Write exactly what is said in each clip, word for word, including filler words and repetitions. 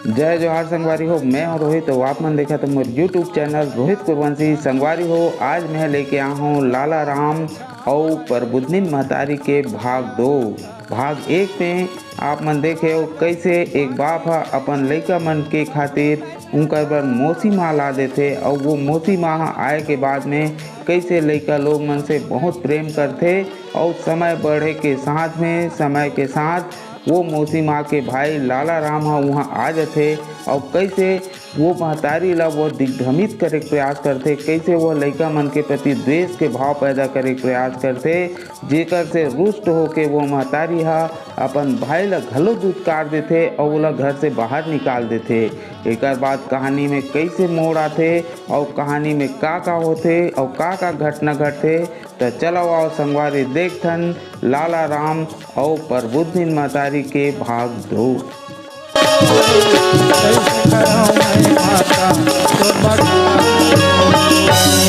जय जोहार संगवारी हो, मैं हूं रोहित, अउ आप मन देखत हो मोर YouTube चैनल रोहित कुरवंशी। संगवारी हो, आज मैं लेके आया हूं लाला राम अउ परबुधनिन महतारी के भाग दो। भाग एक में आप मन देखे हो, कैसे एक बाप ह अपन लइका मन के खातिर उनकर बर मौसी माँ ला देथे, अउ वो मौसी माँ ह आए के बाद में कैसे लइका लोग मन से बहुत प्रेम करथे, अउ समय बढ़े के साथ में, समय के साथ वो मौसी माँ के भाई लाला राम ह उहाँ आ जथे, अउ कैसे वो महतारी ला वो दिग्भ्रमित करे के प्रयास करथे, कैसे वो लइका मन के प्रति द्वेष के भाव पैदा करे के प्रयास करथे, जेकर से रुष्ट होके वो महतारी ह अपन भाई ला घलो दुत्कार देथे अउ ओला घर से बाहर निकाल देथे। एकर बाद कहानी में कैसे मोड़ आथे अउ कहानी में का का होथे अउ का का घटना घटथे, त चलो आओ संगवारी देखथन लाला राम अउ परबुधनिन महतारी के भाग दो।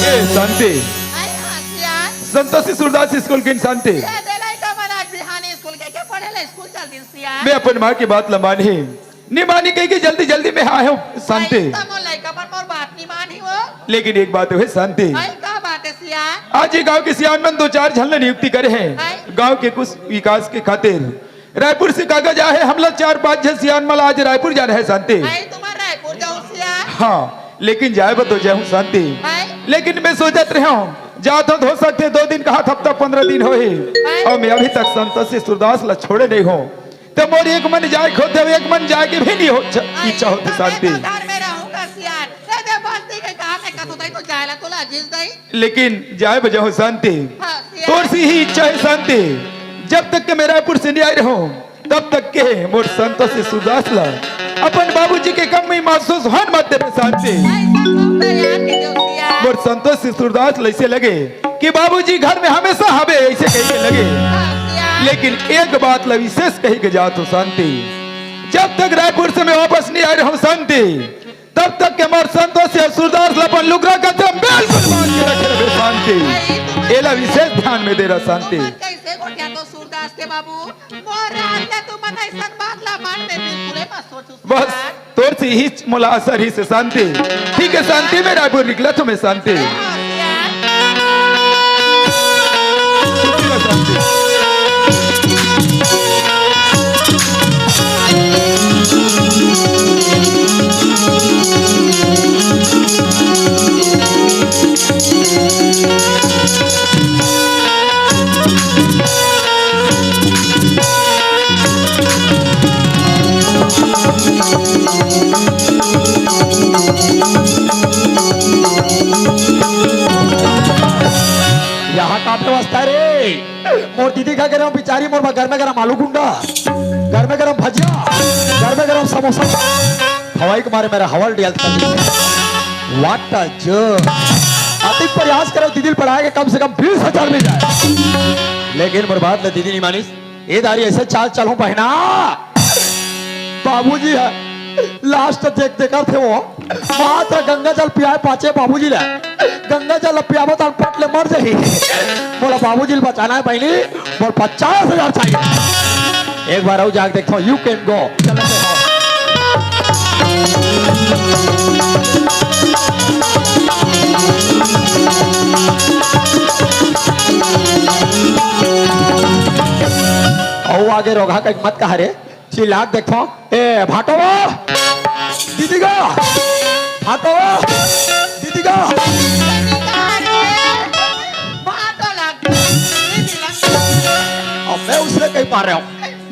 ए, शांति। अरे हाँ, सियान। संतोषी सूरदास स्कूल के शांति। ये दे लइका मन आज बिहान स्कूल के, के पढ़े ला स्कूल चल दिन सियान। मैं अपन माँ की बात ल माने, नी मानी कहिके जल्दी जल्दी में आए हूँ शांति। भाई, त मोर लइका मन मोर बात नी मानी हो। लेकिन एक बात है शांति। भाई, का बात है सियान? आज ये गांव के सियान मन दो चार झन ल नियुक्ति करे हैं। भाई। गांव के कुछ विकास के खातिर। रायपुर से कागज आए हे, हमला चार पांच झन सियान मन ला आज रायपुर जाना है शांति। भाई, तुम्हार रायपुर जाओ सियान। हाँ, लेकिन जाए बर तो जाहूँ शांति। भाई। लेकिन मैं सोचत रहे हूँ, जात हूँ, हो सकथे दो दिन कहा, हफ्ता पंद्रह दिन होही। भाई। अउ मैं अभी तक संतोषी सूरदास ला छोड़े नहीं हूँ। त मोर एक मन जाए के होथे, एक मन जाए के भी नहीं हो, च-, भाई, इच्छा होथे त मैं शांति। तो घर में रहूंगा सियान। ते दे बस्ती के काम में कथो तई तो जाए ला तोला जिस दई। लेकिन जाए बर जाहूँ शांति। हाँ, सियान। तोर सी ही इच्छा है शांति। जब तक के मैं रायपुर से नहीं आए रहूँ, तब तक के मोर संतोषी सूरदास ला अपन बाबूजी के कमी महसूस होन मत देबे शांति। भाई, सब लोग तो याद के देव सियान। मोर संतोषी सूरदास ला ऐसे लगे कि बाबूजी घर में हमेशा हवे, ऐसे कहिके लगे। हाँ, सियान। लेकिन एक बात ला विशेष कहिके जात हूँ शांति, जब तक रायपुर से मैं वापस नहीं आए रहूँ शांति, तब तक के मोर संतोषी अउ सूरदास ला अपन लुगरा कचरा बिल्कुल बांध के रखे रहे शांति। भाई, तुमन एला विशेष ध्यान में दे रहा शांति। तुमन कैसे गोठिया तो सूरदास के बाबू? मोर राज ला तुमन ऐसन बात ला मान में बिल्कुल मत सोचो बस, सियान। तोर से ही मोला असर ही से शांति। ठीक है शांति, मैं रायपुर निकला तुम्हें शांति। हाँ, सियान। यहाँ का व्यवस्था रे? मोर दीदी का करे हूँ बिचारी, मोर बर गरमे गरम आलू गुंडा, गरमे गरम भजिया, गरमे गरम समोसा। हवाई के मारे मेरा हवा ल डियल कर दी। What a joke। अतिक प्रयास करो दीदी ल पढ़ाए के कम से कम बीस हजार मिल जाए। लेकिन मोर बात ल दीदी नहीं मानिस। ए दारी ऐसे चाल चलूं बहना। बाबूजी है, last देख देखत हे वो, मात्र गंगा जल पियाए पाचे बाबूजी ला। गंगा जल पियाबो त पट ले मर जाही। मोला बाबूजी ला बचाना है बहिनी, मोर पचास हजार चाहिए। एक बार अउ जाके देखता हूँ, you can go। चलो, चलो। अउ आगे रोगहा कहिके मत कहा रे। चिल्ला के देखो, ए भाटो, दीदी गा, भाटो, दीदी गा। अब मैं उससे कहीं मार रहा हूँ।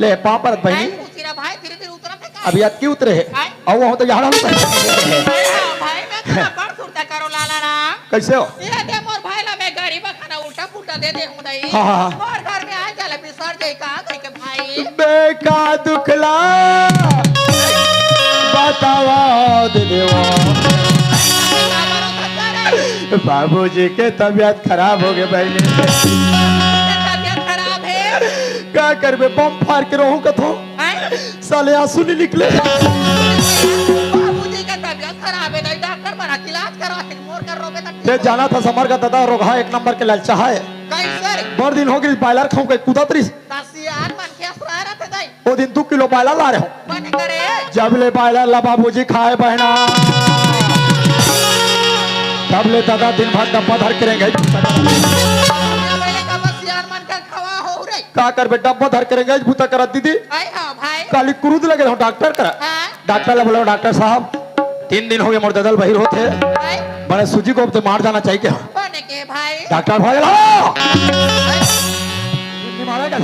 ले, पाँव परत बहिनी। भाई, पूछ रहा, भाई, धीरे धीरे उतरा थे का? अभी अतकी उतरे है। भाई। अब वो तो यहाँ उतरे। भाई, हाँ, भाई, मैं तो बड़ सुरता करो, लाला राम। कैसे हो? ये दे मोर भाई ला, मैं गरीब खाना उल्टा पुल्टा दे दे हूँ दई। हाँ, हाँ, हाँ। मोर घर में आ चले बिसर जाई का कहिके भाई। बे का दुखला बतावा दे देवा। बाबूजी के तबीयत खराब हो गए बहिनी। तबीयत खराब है। का करबे, बम फार के रहूं कथो। हैं? साले आंसू नहीं निकले। बाबूजी के तबीयत खराब है, नहीं डॉक्टर बना के इलाज करो, फिर मोर कर रोबे तब ते जाना था समर का दादा रोगहा एक नंबर के ललचा है। कैसे रे? बड़ दिन हो गई, बॉयलर खाऊं के कूदत रही। दसियान मन के असरा रहते दाई। ओ दिन दू किलो बायला ला रहे हो। बने करे। जब ले बायला ला बाबूजी खाए बहना, तब ले दादा दिन भर डब्बा धर के रेंगई। पहले का बस सियान मन का खवा हो रे। का करबे, डब्बा धर के रेंगई बूता करत दीदी। आई हाँ भाई। काली क्रूद लगे रहो डॉक्टर करा। हाँ। डॉक्टर ला बोलो, "डॉक्टर साहब, तीन दिन हो गए मोर ददल बहिर होथे, आई। बने सूजी को अब तो मार जाना चाहिए क्या?" बने के भाई। डॉक्टर भाई ला। आई। नहीं मारेगा।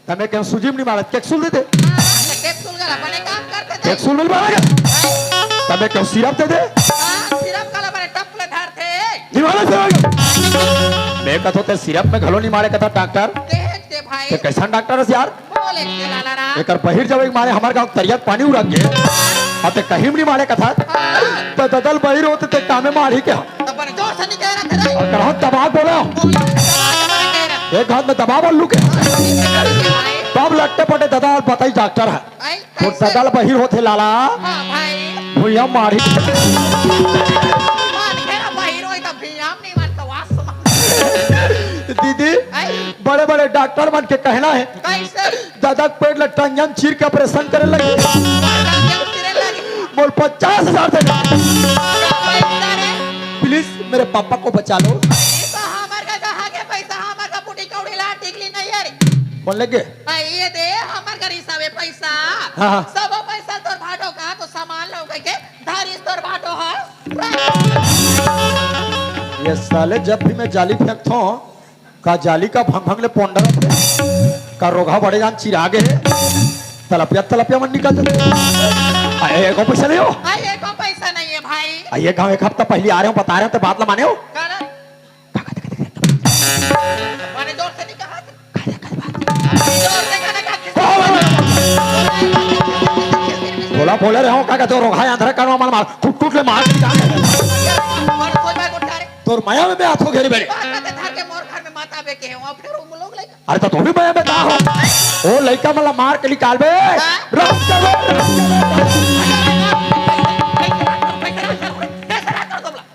तमे कहूं सूजी में नहीं मारत, कैप्सूल दे दे। हाँ, तो कैप्सूल का अपने काम करते थे। कैप्सूल मिल मारेगा। हाँ। तमे कहूं सिरप दे दे। हाँ, सिरप का अपने टप ले धरते। नहीं मारत सिरप। मैं कहत हों ते सिरप में घलो नहीं मारे कथा डॉक्टर। देख दे भाई। ते कैसन डॉक्टर है यार? बोले के लाला रा। एकर बहिर जब एक मारे हमार गांव तरिया के पानी उड़क गे। अब ते कहीं भी नहीं मारे कथा। हाँ। तो ददल बहिर होते ते कामे मारी क्या? तब बड़े जोर से नहीं कह रहा था रे। और कहो दबा बोलो। बोले, दबा के बड़े कह रहा। एक हाथ में दबा बोल लू के। भाई। तब लट्टे पटे दादा बताई डॉक्टर है। आई, तो कैसे? ददल बहिर होथे लाला। हाँ, भाई। भुइयां मारी। मान के ना बहिर होई तो भुइयां नहीं मान तो वास समझ। दीदी, आई। बड़े बड़े डॉक्टर मन के कहना है, कैसे? दादा के पेट ला टंगिया में चीर के ऑपरेशन करे लगे। टंगिया में चीरे लगे। बोल पचास हजार दे। पैसा रे। प्लीज मेरे पापा को बचा लो। ये तो हमार का कहा के पैसा, हमार का पुटी कौड़ी ला टिकली नहीं है रे। कौन लगे? आ, ये दे, हमार का हिसाबे पैसा। हाँ, हाँ। सबो पैसा तोर भाटो का, तो सामान लो कह के, धारिस तोर भाटो है। ये साले जब भी मैं जाली फेंकथों, का जाली का भंग भंग ले पोंडा रथे, का रोगहा बड़े जान चिरा गे हे, तलपिया तलपिया मन निकल जाथे। आ, एको पैसा नहीं हो? आ, एको पैसा नहीं है भाई। आ, ये गांव एक हफ्ता पहले आ रहे हो, बता रहे हो, तो बात ला माने हो? का ना? माने जोर से नहीं कहा। जोर से कहने का किसी बोला, बोले रहे हो, का कहते हो, रोगहा अंधरा कानवा मन मार, कुट कुट ले मार के जान। मार कोई बात उठा रे। तोर माया में मैं हाथों घेरी बेरे। बात करते धर के मोर घर में माता बे के हो, फिर वो लोग लेकर। अरे तो तू भी माया में का हो? ओ लइका मन ला मार के निकाल बे। हाँ? रख दे बे, रख दे बे।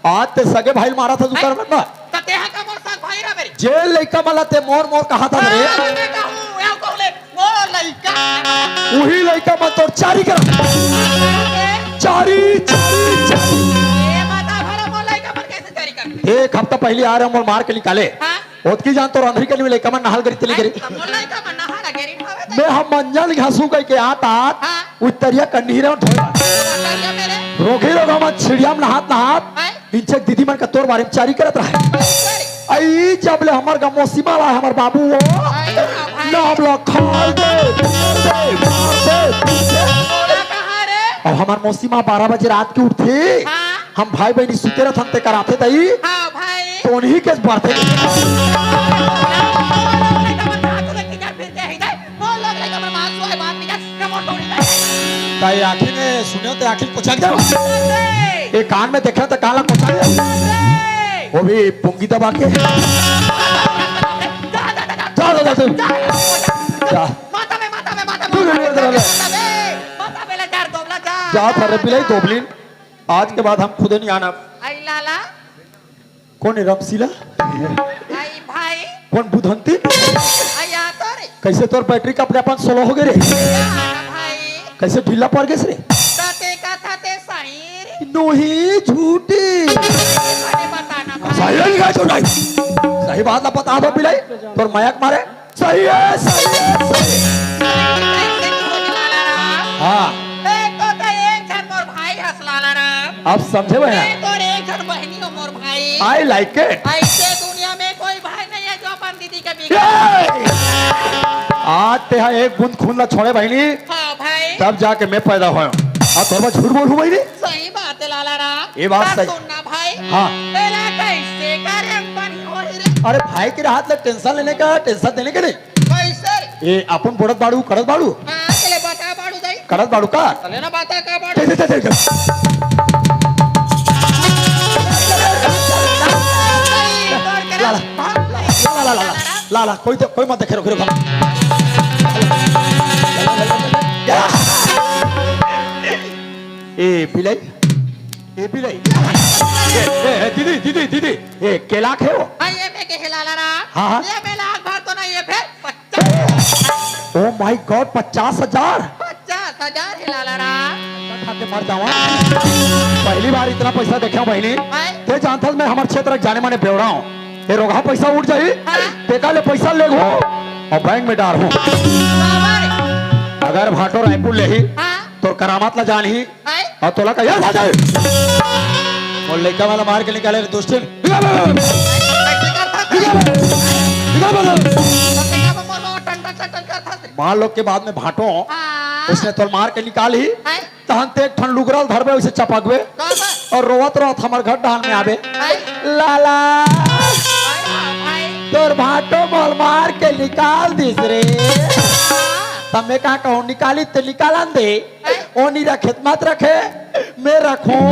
आज ते सगे भाई मारा था दुकान में ना। त तेहा का मोर संग भाई रा मेरी। जे लइका मन ला ते मोर मोर कहा था रे। हाँ, मैं कहूँ, या कहूँ ले, वो लइका। उही लइका मन तोर चारी कर। चारी, चारी, चारी। ये बता भला मोर लइका मन कैसे चारी कर? एक हफ्ता पहले आ रहे मोर मार के निकाले। हाँ। ओतकी जान तोर अंधरी के लिए लइका मन नहाल करी तेली करी। अरे, मोर लइका मन नहाल गेरी हवे ते। मैं हम मंजन घासू कह के आत आत। हाँ। उतरिया कन्ही रे ढोला। उतरिया मेरे। रोगी रोगा मन छिड़िया में नहात नहात। हाँ। इंचक दीदी मन का तोर बारे में चारी करत रहे। अरे। आई जब ले हमर गा मौसी माला हमर बाबू हो। आई ना भाई। ना हमला खाल दे, दे, दे, दे। बोला कहाँ रे? अब हमर मौसी माँ बारह बजे रात के उठथे। हाँ। हम भाई बहनी सुते रहथन ते कराथे दई। हाँ भाई। तो उन्हीं के बरथे। बोल लग रहा है, हमर माँ सुआ है, बात नहीं कर, ये मोर डोरी का। ताई आँखी में सुने हो ते आँखी में पोछा दे। ये कान में देखे तो कान ला पोछा दे। वो भी पुंगी दबा के। जा, जा, जा, जा। जा। माता में, माता में, माता में, दूर, दूर, दूर, दूर। माता में, माता में, ले जा, दोबला जा। जा, थारे बिलाई दोबलिन। आज के बाद हम खुदे नहीं आना। आई लाला। कौन है रमशीला? आई भाई। कौन बुधंती? आई आ तो रे। कैसे तोर बैटरी का अपने अपन स्लो हो गए रे? या ना भाई। कैसे ढीला पड़ गए रे? ताते का थाते सही रे। नोही झूठी। अरे बताना भाई। सही है, झूठा है। सही बात ला बता दो पिलाई। तोर मयक मारे। सही है, सही है, सही है। हाँ। एक तो ते एक झन मोर भाई हस लाला राम। आप समझे भैया? एक और एक झन बहनी हो मोर भाई। I like it। ऐसे दुनिया में कोई भाई नहीं है जो अपन दीदी के बिगाड़। ये! आज तेहा एक बूंद खून ला छोड़े बहनी। हाँ भाई। तब जाके मैं पैदा होया। अब तोर झूठ बोलूं बहनी? सही बात है लाला राम। ये बात सही। सुन ना भाई। हाँ। तेला कैसे करे बनी होई रे? अरे भाई के हाथ ले टेंशन लेने का, टेंशन देने के नहीं। कैसे रे? ये अपन बोलत बाड़ू, करत बाड़ू। हाँ, चले बता बाड़ू दाई। करत बाड़ू का? चले ना बता का बाड़ू। दे, दे, दे, दे, दे। लाला, लाला, लाला, लाला, लाला, कोई दे-, कोई मत देखे, रुक, रुक। ए, बिलाई, ए, बिलाई। ए, ए, ए, दीदी, दीदी, दीदी, ए, केला खेओ? हाँ, ये मैं के लाला राम। हाँ, हाँ। ये मैं लाख भर तो नहीं, ये फिर पचास। Oh my God, पचास हजार? पचास हजार हे लाला राम। खाके मर जावा। पहली बार इतना पैसा देखे हूँ बहिनी। आय? ते जानथस मैं हमर क्षेत्र के जाने माने बेवड़ा हूँ। ये रोगहा पैसा उठ जाही, हाँ। तेका ले पैसा लेगो अउ बैंक में डारहूँ। बाबा रे। अगर भाटो रायपुर लेही, हाँ। तोर करामत ला जानही, आय? अउ तोला कहिया था जाए? मोर लइका मन ला मार के निकाले रे दुष्टिन। निकाल बे। कैसे करता था? निकाल बे। निकाल बे। तो क्या वो मोर टन टन टन टन करता था? मान लो के बाद में भाटो, हाँ। उसने तोला मार के निकालही, आय? तहन ते एक ठन लुगरा ल धरबे, उसे चपकबे। कौन बा? अउ रोवत रोवत हमर घर डहान में आबे। आय? लाला, आय, आय। तोर भाटो मोला मार के निकाल दिस रे। हाँ। त मैं का कहूँ, निकाली ते निकालन दे। हैं? ओ नी रखे त मत रखे, मैं रखूं। अपन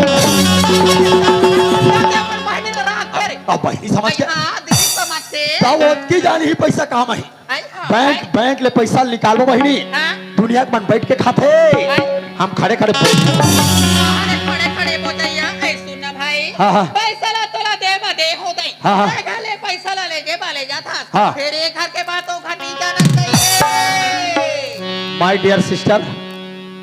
बहिनी ल राख दे रे। अब बहिनी समझ के। हाँ, दीदी समझ के। तब ओतकी जान ही पैसा काम आही। हैं? हाँ, बैंक, हैं? बैंक ले पैसा निकालबो बहिनी। हाँ। दुनिया के मन बैठ के खाथे। हैं? हम खड़े खड़े बोल। अरे खड़े खड़े बोजइया, ऐ सुन ना भाई। हाँ, हाँ। पैसा ला तोला दे मा दे हो दई। हाँ, हाँ। ले घले पैसा ला ले जेबा ले जाथा। हाँ। फिर ये घर के बात ओ घर नहीं जाना चाहिए। My dear sister,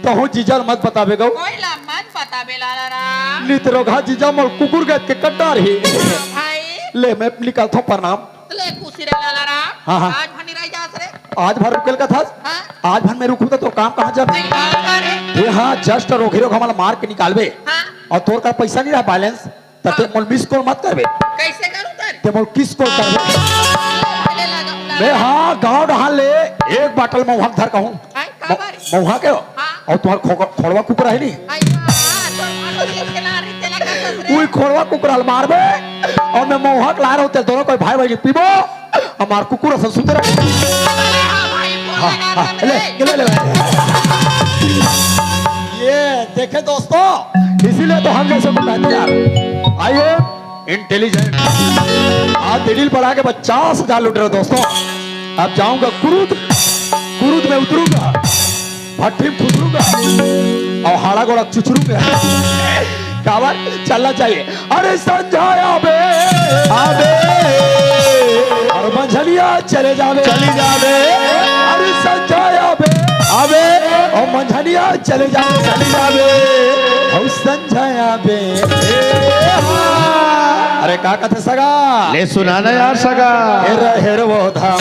तहूँ जीजा ल मत बताबे गौ। कोई ला मत बताबे लाला राम। नित रोगहा जीजा मोर कुकुर गत के कट्टार ही। हाँ भाई। ले मैं निकलथों, प्रणाम। ले खुशी रे लाला राम। हाँ, हाँ। आज भर नहीं रह जास रे। आज भर रुकेल कथस। हाँ। आज भर मैं रुकूं त तोर काम कहाँ जाबे? नहीं, हाँ, रे। ए हाँ, just रोगही रोगहा मन ला मार के निकालबे। हाँ। अउ तोर कर पैसा नहीं रहा balance। त ते हाँ। मोला miss call मत करबे। कैसे करूं तन? ते मोला kiss call करबे। भले लगा, लगा। मैं हाँ, गांव डहान ले एक बाटल महुआ के धर कहूं। आय, का म-, बारी? महुआ के हो? हाँ। अउ तुम्हार खो-, खोड़वा कुकुर हे नी? आय, हाँ, तो मारो ये खेला रे, तेला का ससुरे। उही खोड़वा कुकुर ल मारबे, अउ मैं महुआ के ला रहा हूं, ते दोनों कोई भाई भाई पीबो। हमार कुकुर असन सुते रहे। अरे हाँ भाई, फोन हाँ, लगा हाँ, था ले, मैंने। ले, ले, ले। ये देखे दोस्तों, इसीलिए तो हम जैसे को कहते हैं यार, I am intelligent। आज दिल्ली पर आके पचास हजार लूट रहे हो दोस्तों। अब जाऊंगा कुरुद, कुरुद में उतरूंगा। भट्ठी में खुसरूंगा अउ हाड़ा गोड़ा चुचरूंगा। काबर चलना चाहिए। अरे संझा आबे, आबे। अउ मंझनिया चले जाबे, चली जाबे। अरे संझा आबे, आबे। अउ मंझनिया चले जाबे, चली जाबे। अउ संझा आबे। ए हा। अरे का कथे सगा? ले सुना ना यार सगा। हेर हेर वो धाम।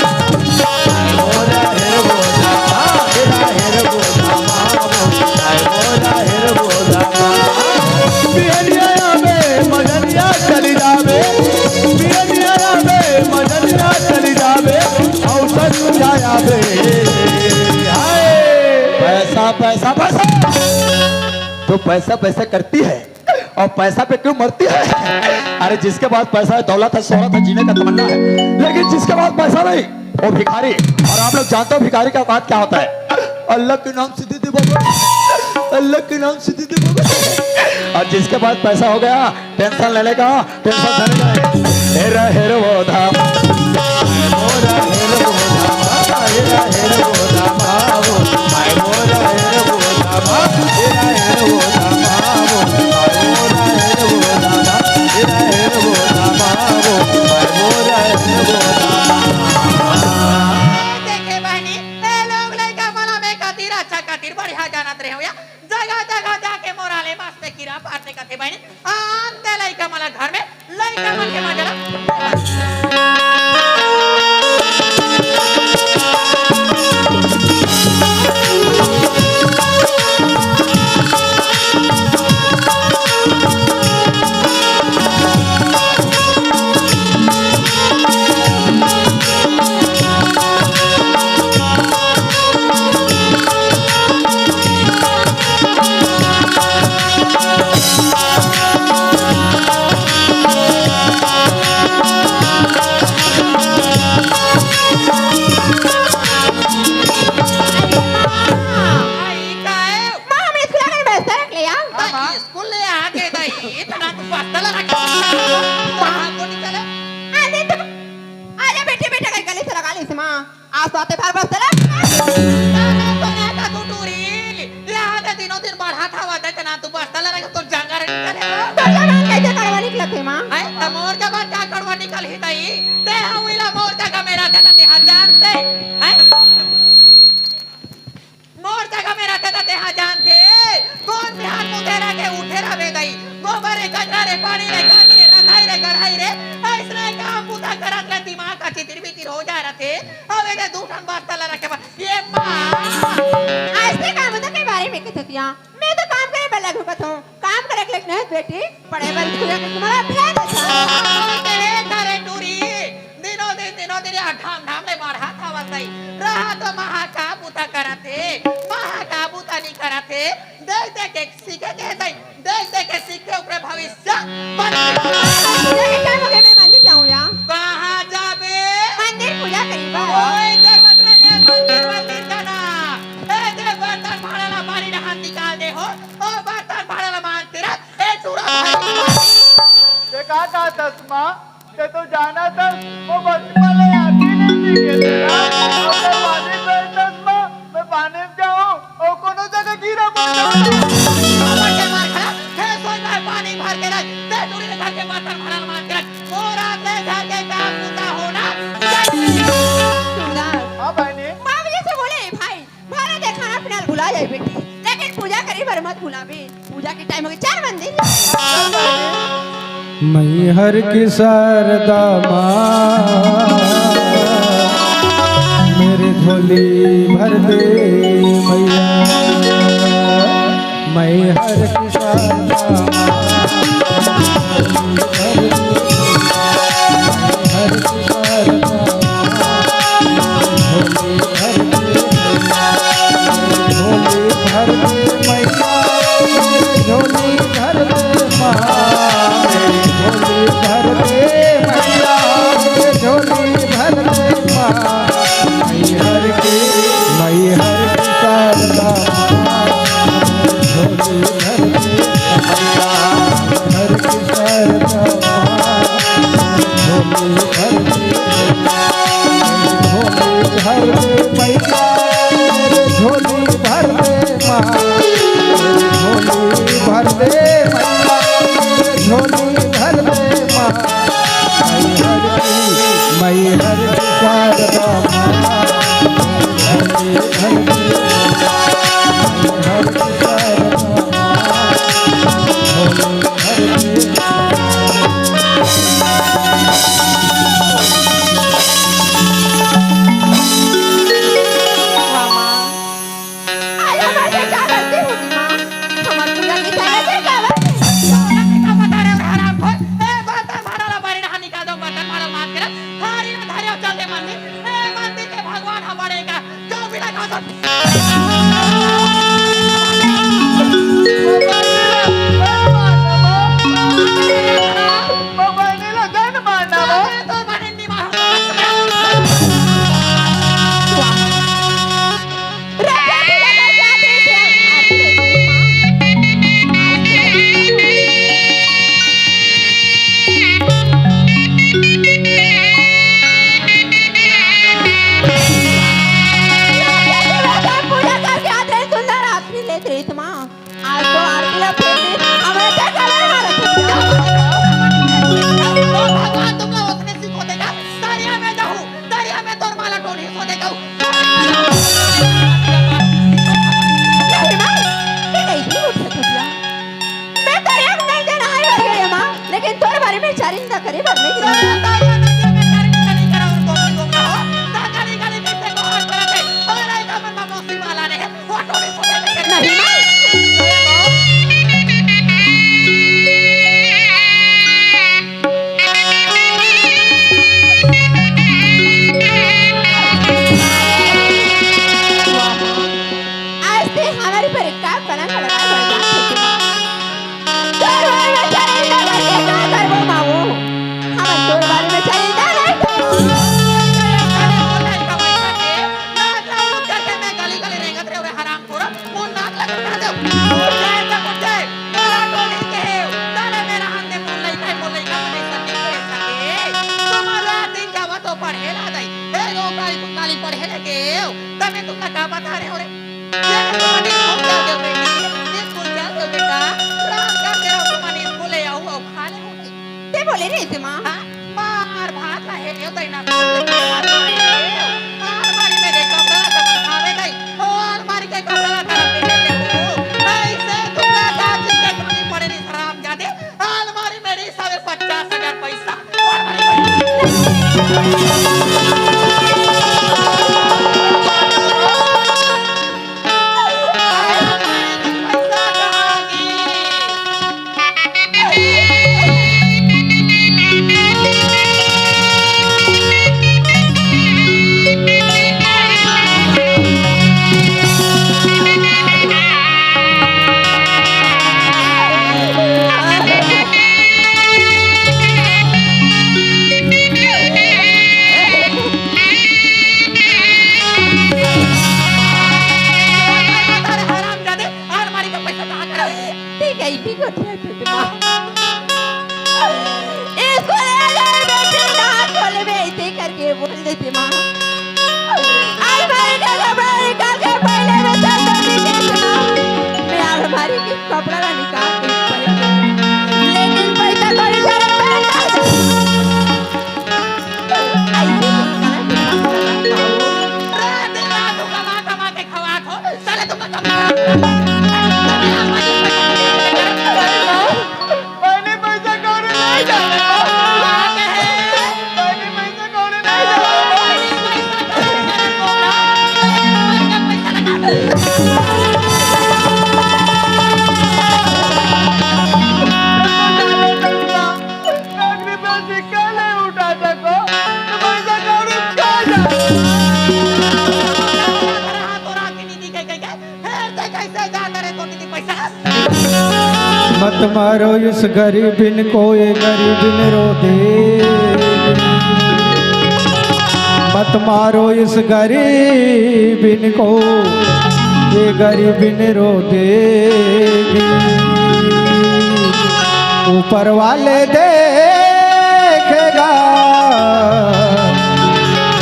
पैसा, पैसा, पैसा। तो पैसा, पैसा करती है। और पैसा पे क्यों मरती है? अरे, जिसके पास पैसा है, दौलत है, शोहरत है, जीने का तमन्ना है, लेकिन जिसके पास पैसा नहीं, वो भिखारी। और आप लोग जानते हो भिखारी का औकात क्या होता है? अल्लाह के नाम से दे दे बाबा, अल्लाह के नाम से दे दे बाबा। और जिसके पास पैसा हो गया, tension लेने का, tension लेने का। हेरा हेर वो धाम। देखे बहनी, ए लोग लइका मन में कतिर अच्छा कतिर बढ़िया जानत रहे हो या, जगह जगह जाके मोरा ले मस्त कीरा पारथे कथे बहनी। आन ते लइका मन ला घर में लइका मन के मजा ला। अरे माँ। आई का है? माँ, हम स्कूल में बैठे रख लिया। हाँ, हाँ। स्कूल ले आके दही, इतना तू बस्ता लगा के, हाँ, हाँ। को निकले। अरे तो, अरे बेटे, बेटे, कहीं गले से लगा ली इसे, माँ। आज तो आते बार बस्ता लगा। ना, ना, तो ना, ना, तू टूरी। यहाँ के दिनों दिन बढ़ा था, वादा तना तू बस्ता लगा के तो जंगल निकले। तो जंगल कैसे कड़वा निकलते, माँ? हैं? तो मोर जबान का कड़वा निकल ही तई। ते हवीला मोर जगह मेरा थे, ते हजार ते। हैं? आ जानथे, कोन बिहान मुंधे रखे उठे रहे दई, गोबर रे, कचरा रे, पानी रे, कांदी रे, रंधाई रे, गढ़ाई रे, अइसने काम बूता करत ले दिमाग ह चितिर बितिर हो जा रथे। अब एदे दू ठन बस्ता ला रखे बर, ये माँ। अइसने काम बूता के बारे में कथतिया, मैं तो काम करे बर लगहूँ कथों, काम करे के लइक नहीं बेटी, पढ़े बर स्कूल के तुम्हारा भेज देता। तेरे घरे टूरी, दिनों दिन, दिनों दिन ये ढाम ढाम ले बढ़त हवत दई। रहा तो महा का बूता करत हे, महा का बूता नहीं करत हे। देख देख के सीखे के दई, देख देख के सीख के ओकरे भविष्य बन। पूजा के टाइम हो गया, मैं मंदिर जाऊँ या? कहाँ जाबे? मंदिर पूजा करी बर। ओए, जय मत रे, ये मंदिर, मंदिर जाना। ए, दे बर्तन भाड़ा ला बारी डहान निकाल दे हो। ओ बर्तन भाड़ा ला मांगते रह। ए, चूरा भाई। ते का कहत हस माँ? ते तो जानत हस, वो बचपन ले आती नहीं थी के तेरा। अब मैं पानी पीतस माँ, मैं पानी में जाऊँ, और कोनो जगह गिरा पड़ जाऊँ। मार के मार खा, हे सोई भाई पानी भर के रख, ते टूरी ले घर के बर्तन भरल मार के रख, मोरा ले घर के काम बूता होना। सुंदर। हाँ बहनी। बाबूजी से बोले, भाई, भले दे खाना पीना भुला जाए बेटी, लेकिन पूजा करे बर मत भुलाबे। पूजा के टाइम हो गए, चार मंदिर। मैहर की शारदा माँ, मेरी झोली भर दे मैया। मैहर की शारदा माँ, मैहर की शारदा माँ, झोली भर दे, झोली भर दे मैया, झोली भर दे माँ, झोली भर दे मैया, झोली भर दे माँ। मैहर की, मैहर की शारदा माँ, झोली भर दे मैया, मैहर की शारदा माँ, झोली भर दे, झोली भर दे मैया, झोली भर दे माँ, झोली भर दे मैया, झोली भर दे माँ। मैहर की, मैहर की शारदा माँ, झोली भर दे, मैहर की शारदा माँ, झोली भर दे। मामा, आज हमारे से क्या गलती होगी माँ? हमारे पूरा की तरह से क्या गलती? तोला के का बता रहे हो हरामखोर? ए, बर्तन भाड़ा ला बारी डहान निकाल दो, बर्तन भाड़ा मार के रख। थारी ना थारी, अब चल दे मंदिर। ए, मंदिर के भगवान हमारे का, जो बिना खाओ सब। पूजा करके आते हैं, सुंदर आरती लेते रही तुम। आज तो आरती ला फेंक दी, हमें तो कलर मारा था। ओ भगवान, तुमला ओतने सिखो देगा, दरिया में जाहू, दरिया में तोर माला टोली सो देगा। नहीं माँ, ये नहीं थी उठ सकती है। मैं दरिया में नहीं जाना है, मर गई है माँ, लेकिन तोर बारे में चारिंदा करे बर नहीं गिरा। दरिया में चारिंदा नहीं करा और गोपी गोपा हो, ना गली गली में से बाहर करते, और नहीं का मन माँ मौसी वाला ने। नहीं। आज से हमारे पर एक काम करना पड़ेगा। तोर बारे में चारिंदा करके का करबो मावो? हम तोर बारे में चारिंदा नहीं करबो। नाक ला ऊपर करके मैं गली गली रेंगत रहे, हरामखोर। मोर नाक ला कटा दे। उठ जाए तक उठ जाए। मोला टोली के हे। ताले मेरा हाथ दे, मोर लइका, मोर लइका, मोर लइका, मोर लइका। तुम्हारा दिन जावा तो पढ़े ला दई। ए, ओ काली, काली पढ़े लेके। तमे तुमला का बता रहे हो रे? ये तुम्हारे स्कूल जाओगे बेटी? स्कूल जाओगे बेटा? रात का तेरा तुम्हारे स्कूल ले आऊँ, आऊँ, खा ले। ते बोले रे इसे माँ। हाँ, मार भात ला हे, यो तैना। मार मारी में देखो, गला तमन खावे गई। ओ, मार मारी के कपड़ा ला तारा पहने ले। ठीक है, ठीक है, ठीक है, ठीक है, माँ। इसको ले जाए बेटी, ना खोले में ऐसे करके बोल देती माँ। अलमारी का कपड़ा निकाल के पहले में तो सोनी के सुना। मैं अलमारी के कपड़ा ना निकाल के पहले, लेकिन पैसा कौड़ी सारा पहन डाल। ऐसे तो सारा दिमाग खराब हुआ। रात दिन रात को कमा कमा के खवात हो। साले तुमको कम मैंने पैसा कौड़ी नहीं डाला। मैंने पैसा कौड़ी नहीं डाला। अगर मैं सिक्का नहीं उठा सको, तो पैसा कौड़ी कहाँ जाए? फेर ते कइसे जात रे तोर दीदी पैसा? मत मारो इस गरीबिन को, ये गरीबिन रो देगी। मत मारो इस गरीबिन को, ये गरीबिन रो देगी। ऊपर वाले देखेगा,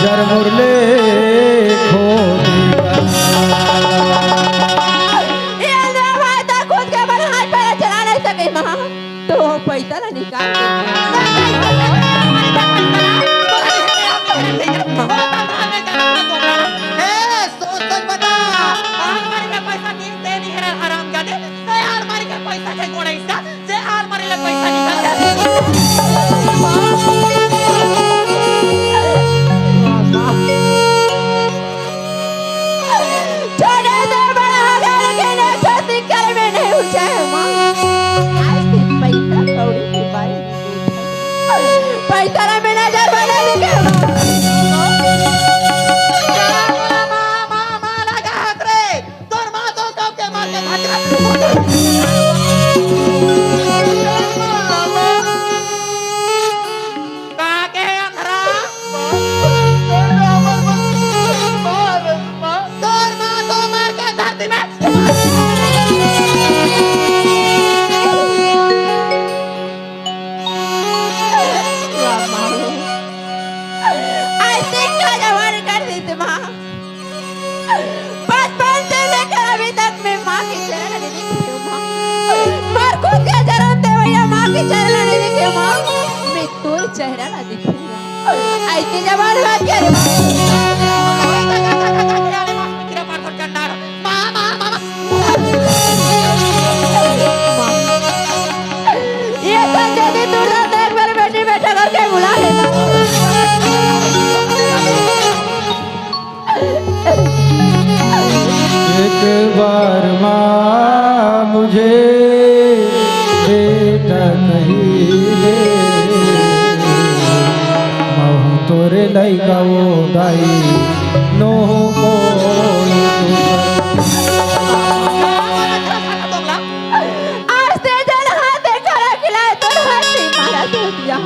जर मुरले खो देगा। ये ले भाई, तो खुद के बल हाथ पैर चला नहीं सके माँ, तो पैसा ला निकाल के। ए, सोच सोच बता, अलमारी में पैसा गिनते नहीं है हरामजादे, ए, अलमारी के पैसा के गोड़े हिस्सा, जे आर मारे ले पैसा निकाल दे। छोड़े दे बड़ा घर के ने छाती कर में नहीं उठे माँ। आज से पैसा कौड़ी के बारे में सोचा। पैसा ना मिला जा बना दे के माँ। माँ, माँ, माँ, माँ, लगा हाथ रे। तोर माँ तो कब के मार के धकरा। का के हे अंधरा? तोर माँ तो मार के धरती में। ऐसे का जवान कर दी माँ। बचपन से लेकर अभी तक मैं माँ के चेहरा नहीं देखी हूँ, माँ। मोर खुद के जन्म दे भैया, माँ के चेहरा नहीं देखी हूँ, माँ। मैं तोर चेहरा ना देखी हूँ। ऐसे जवान बात करे, माँ। माँ, माँ, माँ, माँ। ये संजय जी, तू ना देख, मेरे बेटी बेटा करके बुला लेना। एक बार माँ मुझे बेटा कही दे, महूँ तोरे लइका वो दाई, नोह को आज से जन हाथ देखा रखिला, तो हाथ से मारा दे दिया।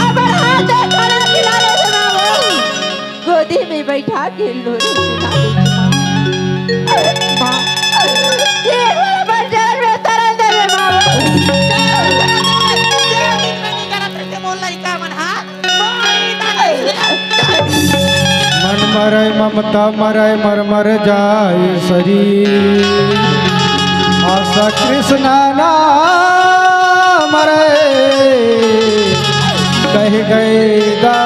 अब हाथ देखा रखिला रे बाबू। गोदी में बैठा के लोरी सुना देती माँ। माँ, ये वाला बंजारा में तरन दे रे माँ। मन मरै ममता मरै मर मर जाय शरीर। आशा कृष्णा ना मरै कहि गए गा।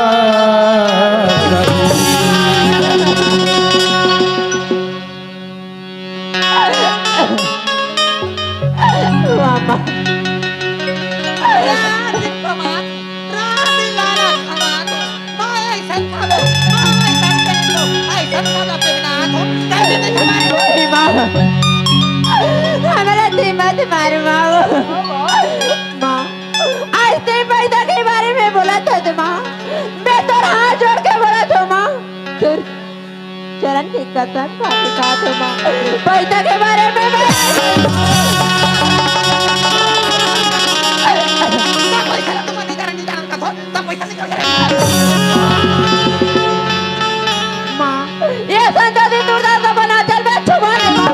हमला ते मत मार माँ। माँ, आज ते पैसा के बारे में बोलत हस माँ, मैं तोर हाथ जोड़ के बोलत हँव माँ, तोर चरण के कसम खा के कहत हँव माँ, पैसा के बारे में मैं माँ, ये संता दिन दुर्दशा बना चल बे छुपा ले माँ।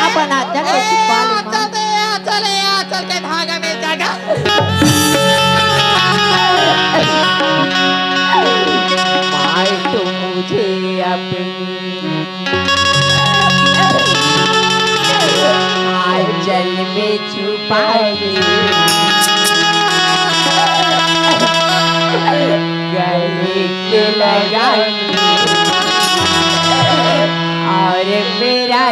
अपन आचल में छुपा ले माँ। चल दे, चल, चल के धागा में जागा। माय तो मुझे अपनी आंचल में छुपा ले, गले से लगा ले, और मेरा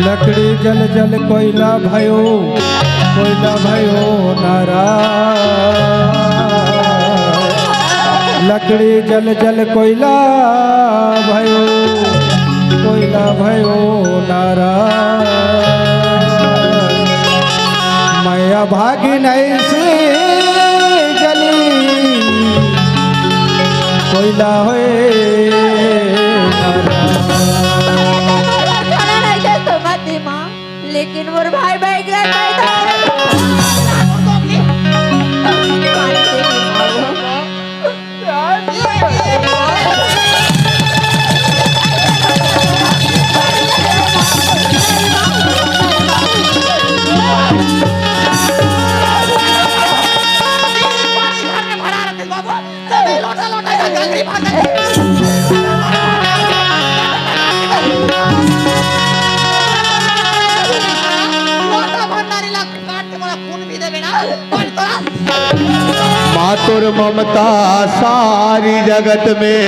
लकड़ी जल जल कोइला भयो, कोइला भयो नाराज। लकड़ी जल जल कोइला भयो, कोइला भयो नाराज। मैं अभागिन अइसे जली, कोइला होय नाराज। लेकिन मोर भाई बहिनी के पैदा माँ तोर ममता सारी जगत में,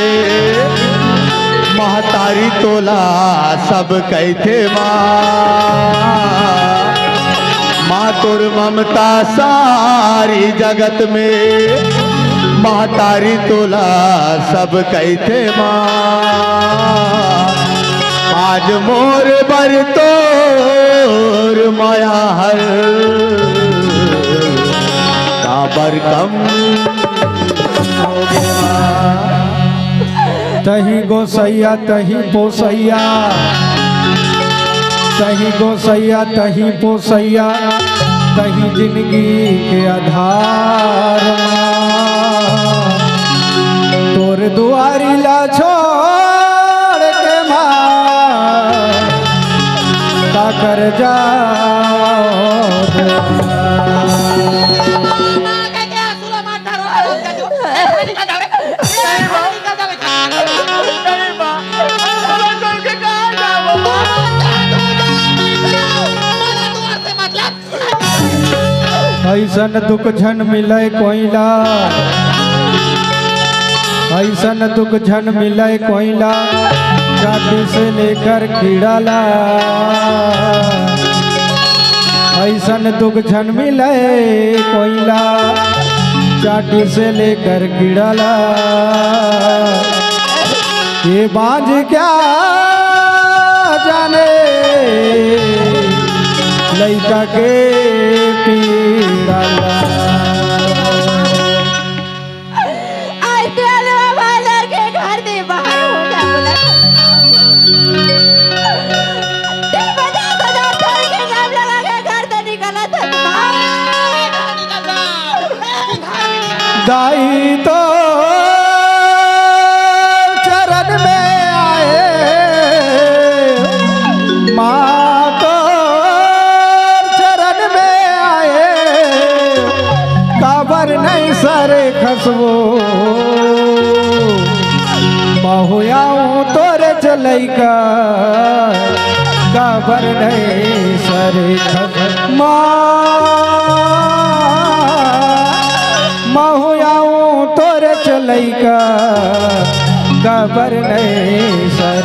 महतारी तोला सब कहिथे माँ। माँ तोर ममता सारी जगत में, महतारी तोला सब कहिथे माँ। आज मोर बर तोर मया हर काबर कम होगे माँ। तहीं गोसइया तहीं पोसइया, तहीं गोसइया तहीं पोसइया, तहीं जिनगी के आधार माँ। तोर दुआरी ला छोड़ के माँ, का कर जाओ। अइसन दुख झन मिलय कोई ला, अइसन दुख झन मिलय कोई ला, चाटी से लेकर कीड़ा ला। अइसन दुख झन मिलय कोई ला, चाटी से लेकर कीड़ा ला। ये बांझ क्या जाने लइका के पीड़ा ला। आज ते अलवा बाजार के घर दे बाहर हो जा बोला। ते पचास हजार छोड़ के नाम लगा के घर से निकला था। दाई तो चरण में आए, माँ तो चरण में आए, काबर नहीं सर खसबो, महुयाऊँ तोरे चलई का, काबर नहीं सर खसबो। माँ, महुयाऊँ तोरे चलई का, काबर नहीं सर।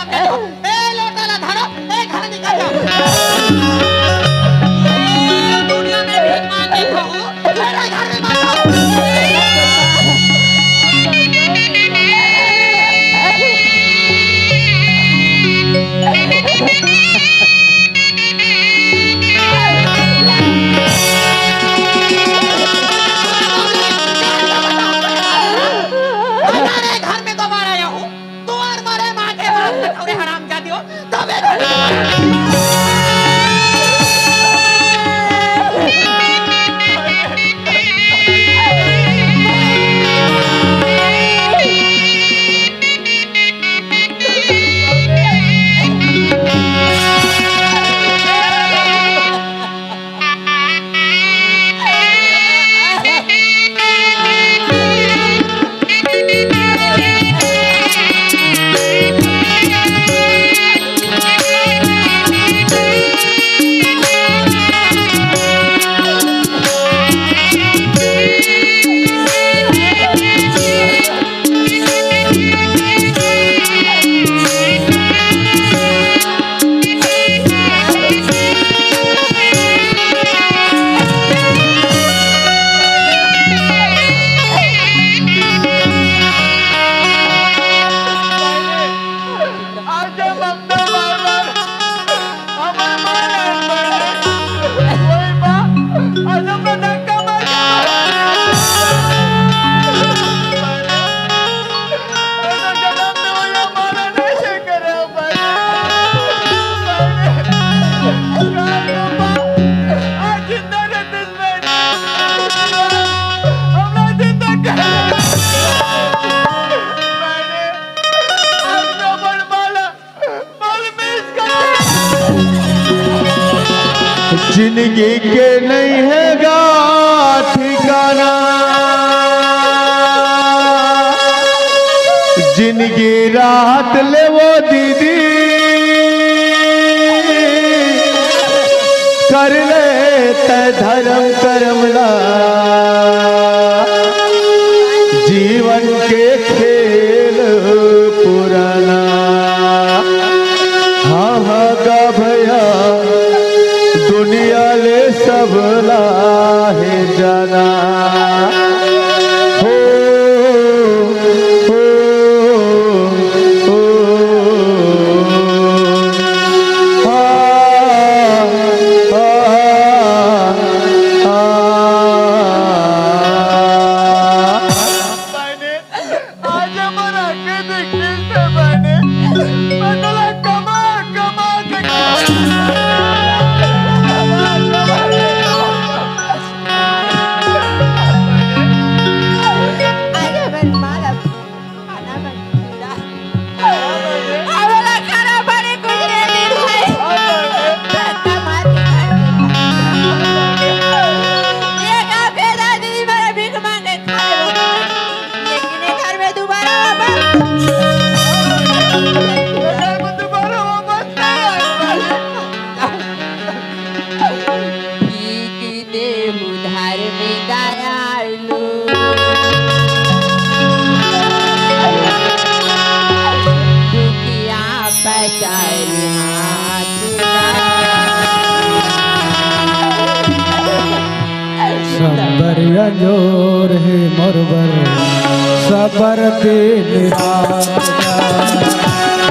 ए, लोटा ला धरो, ए, घर निकल जा। ए, दुनिया में भीख मांगने को, मेरे घर में मत आओ। हमारे घर में दोबारा आया हूँ, तू और मारे माँ के बाप के पूरे हराम जाती हो, तबे तो। जिंदगी के नहीं है गा ठिकाना, जिंदगी रात ले वो दीदी, कर ले तै धर्म करम ला। जीवन के खेल पुराना। हाँ, हाँ, गा भैया, दुनिया ले सब ला हे जाना। हो, हो, हो। आ, आ, आ, आ। जोर हे मोर बर सबर दिन रात का।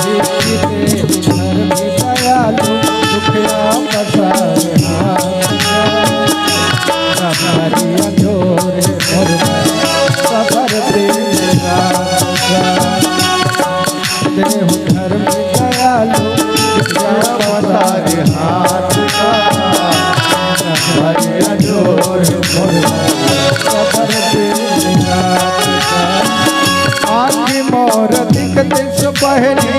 देखी देहु धर्मी दयालु, दुखिया पसारे हाथ का। सब करिया जोर हे मोर बर सबर दिन रात का। देहु धर्मी दयालु, दुखिया पसारे हाथ का। सब करिया जोर हे मोर बर सबर दिन रात का। आँखी मोर दिख दिस बहिनी,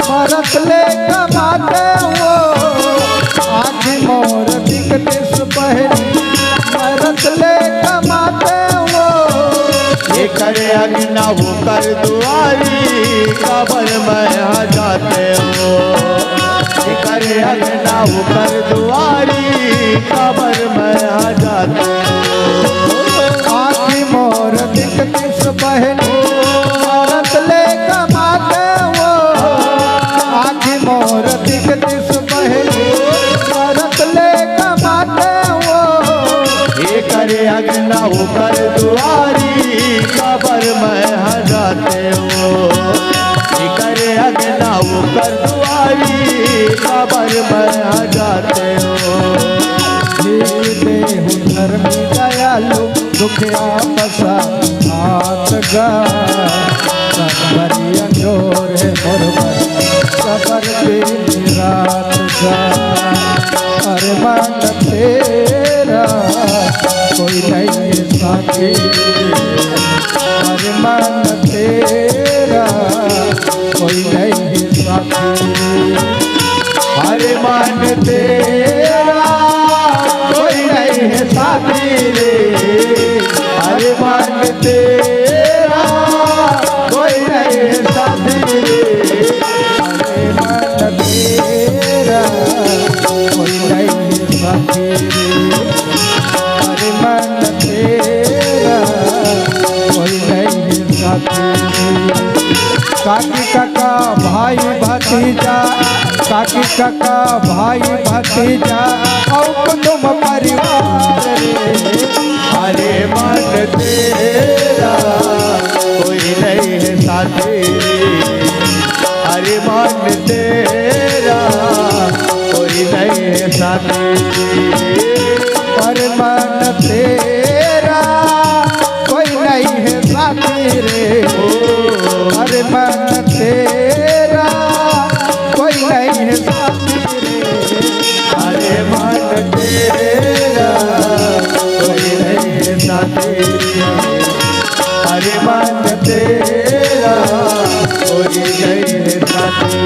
मरत ले कमाते हो। आँखी मोर दिख दिस बहिनी, मरत ले कमाते हो। एकर अंगना ओकर दुआरी, काबर मैं आ जाते हो। एकर अंगना ओकर दुआरी, काबर मैं आ जाते हो। आँखी मोर दिख दिस बहिनी, मरत ले कमाते हो। आँखी मोर दिख दिस बहिनी, मरत ले कमाते हो। एकर अंगना ओकर दुआरी, काबर मैं आ जाते हो। एकर अंगना ओकर दुआरी, काबर मैं आ जाते हो। हे देहु धर्मी दयालु, दुखिया पसारे हाथ का। सब करिया जोर हे मोर बर सबर दिन रात का। अरमान तेरा कोई नहीं साथी, अरमान तेरा कोई नहीं साथी। अरमान तेरा कोई नहीं है साथी रे। अरमान तेरा कोई नहीं है साथी रे। अरमान तेरा कोई नहीं है साथी रे। अरमान तेरा कोई नहीं है साथी रे। काकी काका भाई भतीजा, काकी काका भाई भतीजा, और कुटुंब परिवार रे। अरमान तेरा कोई नहीं है साथी, अरमान तेरा कोई नहीं है साथी। अरमान तेरा कोई नहीं है साथी रे। ओ अरमान तेरा कोई नहीं है साथी रे। अरमान तेरा कोई नहीं है साथी। अरमान तेरा कोई नहीं है साथी।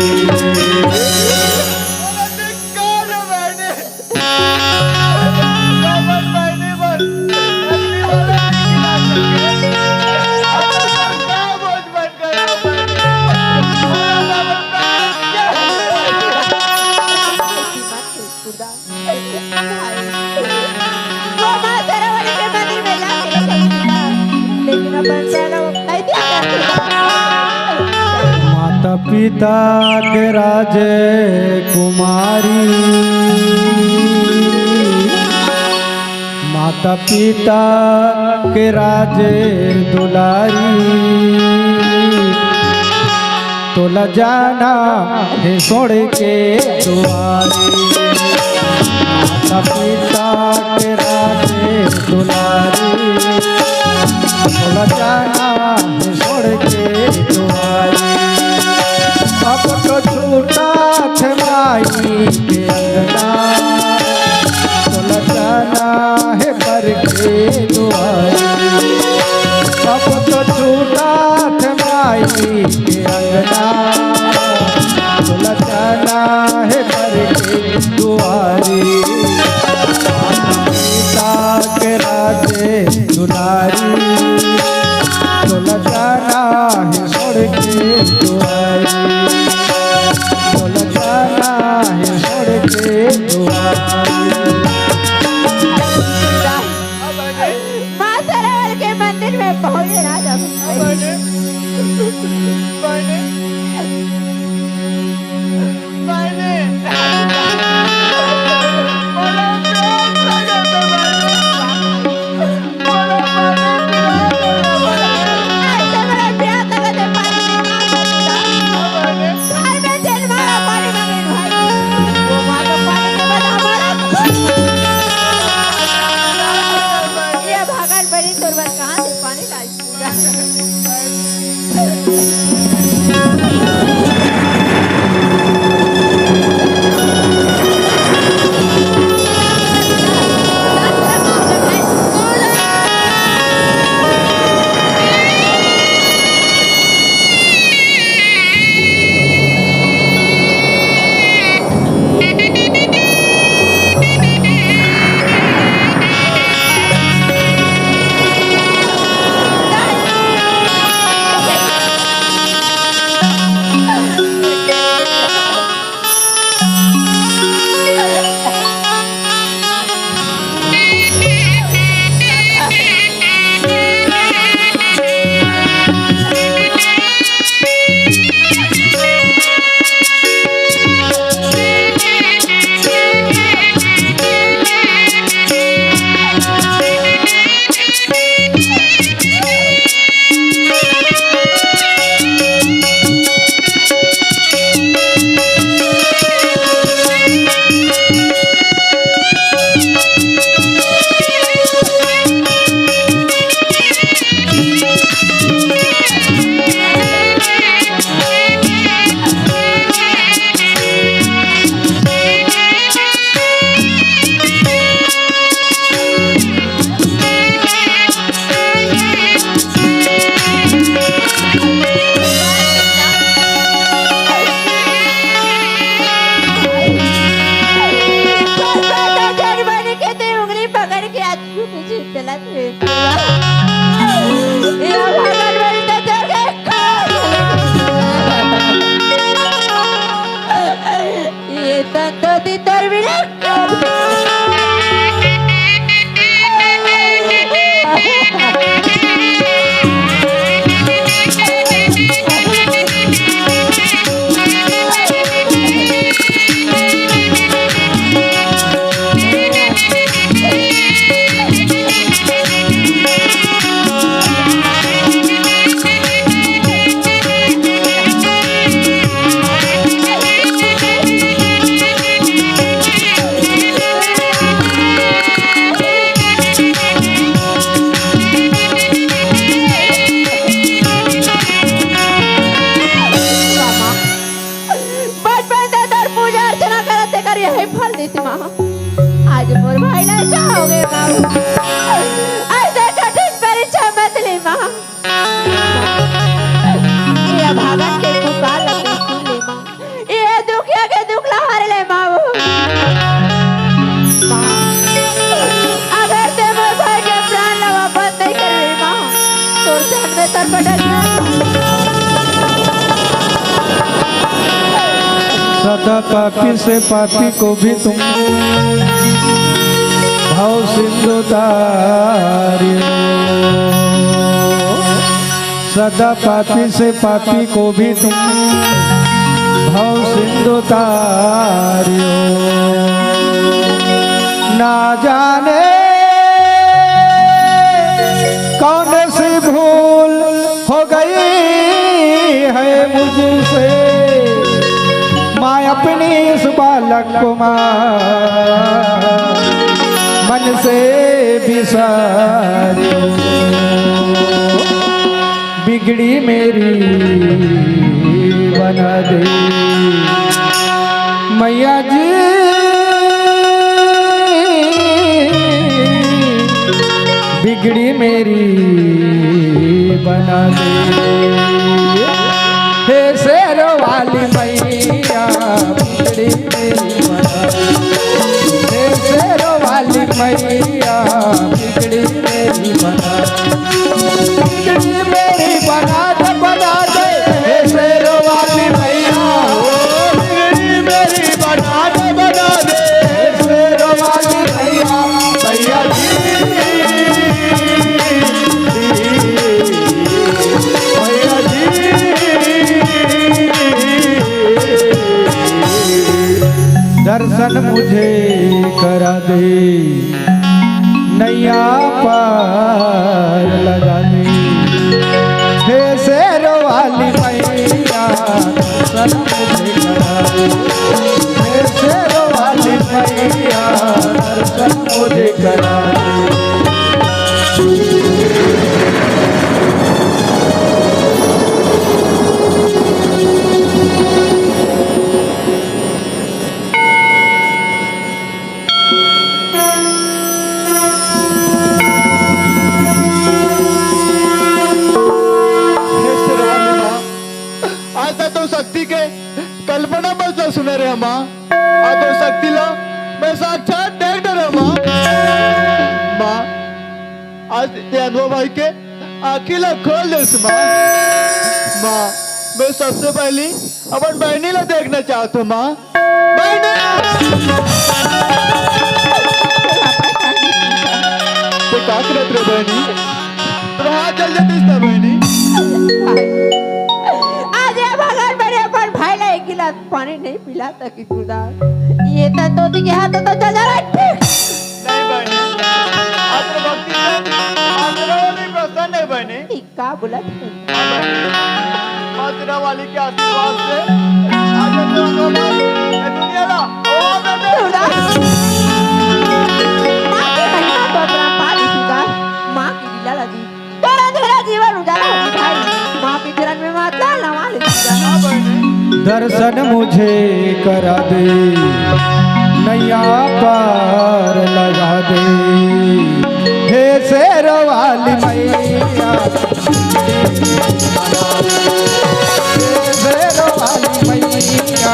माता पिता के राजकुमारी, माता पिता के राज दुलारी, तोला जाना हे छोड़ के दुआरी। माता पिता के राज दुलारी, तोला जाना हे छोड़ के दुआरी। अब तो छूटा थे माई के अंगना, तोला जाना हे बर के दुआरी। अब तो छूटा थे माई के अंगना, तोला जाना हे बर के दुआरी। माता पिता के राज दुलारी, तोला जाना हे छोड़ के दुआरी, तोला जाना हे छोड़ के दुआरी। माँ सरोवर के मंदिर में पहुंच रहा था। बचपन से तोर पूजा अर्चना करत, तेकर यही फल देती माँ। आज मोर भाई ला का हो गए माँ? ऐसे कठिन परीक्षा मत ले माँ। ये अभागन के पुकार ला तू सुन ले माँ। ये दुखिया के दुख ला हर ले माँ। माँ, अगर ते मोर भाई के प्राण ला वापस नहीं करबे माँ, तोर चरण में सर पटक जाए। सदा पापी से पापी को भी तुम भव सिंधु तारियो। सदा पापी से पापी को भी तुम भव सिंधु तारियो। ना जाने कौन सी भूल हो गई है मुझसे, माँ अपनी इस बालक को माँ मन से बिसारियो। बिगड़ी मेरी बना दे मैया जी, बिगड़ी मेरी बना दे। हे शेरों वाली मैया, बिगड़ी मेरी बना दे। हे शेरों वाली मैया, बिगड़ी मेरी बना दे। बिगड़ी मेरी बना दे, बना दे। हे शेरों वाली मैया, ओ बिगड़ी मेरी बना दे, बना दे। हे शेरों वाली मैया, मैया जी, मैया जी। दर्शन मुझे करा दे, नैया पार लगा दे। हे शेरों वाली मैया, दर्शन मुझे करा दे। हे शेरों वाली मैया, दर्शन मुझे करा दे। माँ, आज तोर शक्ति ला मैं साक्षात देख डरेंव माँ। माँ, आज ते अंधवा भाई के आँखी ला खोल देस माँ। माँ, मैं सबसे पहली अपन बहिनी ला देखना चाहत हूँ माँ। बहिनी! ते का करत रहे बहिनी? तोर हाथ जल जातिस ना बहिनी। आज ये बगल मेरे अपन भाई ला एक गिलास पानी नहीं पिला सकिस। खुदा, ये तो तोती के हाथ तो चल जा रहा है। नहीं बहिनी, आज तो भक्ति से आज तो नहीं प्रसन्न है बहिनी। ई का बोलत है? आज तेरा वाली के आशीर्वाद से आज हम लोग को ये दुनिया ला आवाज दे दे। खुदा, माँ की महिमा तो अपना पारी खुदा, माँ की लीला लगी। तेरा तेरा जीवन उजाला होगी भाई। माँ के चरण में माता नवा लेती जा। दर्शन मुझे करा दे, नैया पार लगा दे, हे शेर वाली मैया। हे शेर वाली मैया,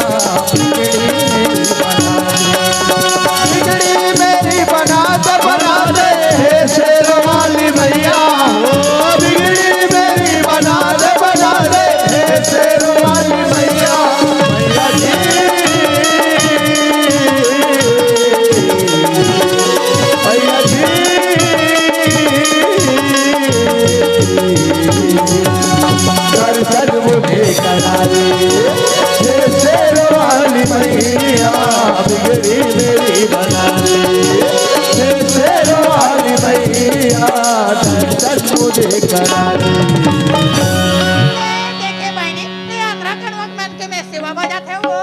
बिगड़ी मेरी बना दे, बिगड़ी मेरी बना दे, बना दे, हे शेर वाली मैया हो, बिगड़ी मेरी बना दे, बना दे, हे शेर वाली मैया, मैया जी, मैया जी। दर्शन मुझे करा दे, हे शेर वाली मैया, बिगड़ी मेरी बना दे, हे शेर वाली मैया, दर्शन मुझे करा दे। ए, देखे बहिनी, ए अंधरा कनवा के मन के में सेवा बजात हे वो।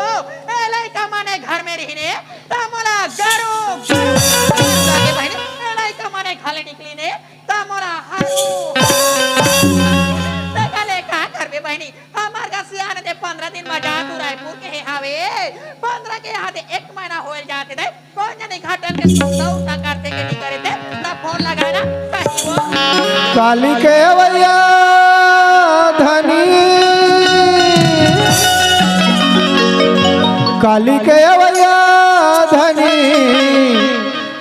ए लइका मने घर में रहिने, त मोला गरू, गरू, देखे बहिनी, ए लइका मने खाले निकली ने, त मोला हरू। त कहले, का करबे बहिनी, हमर का सियान दे पंद्रह दिन मा जात रायपुर के हे हावे, पंद्रह के यहाँ दे एक महीना होल जात हे दे, कोन जनी घटन के सुरता उरता करथे के नहीं करे थे, त फोन लगाना कहीं वो। काली के अवैया धनी, काली के अवैया धनी,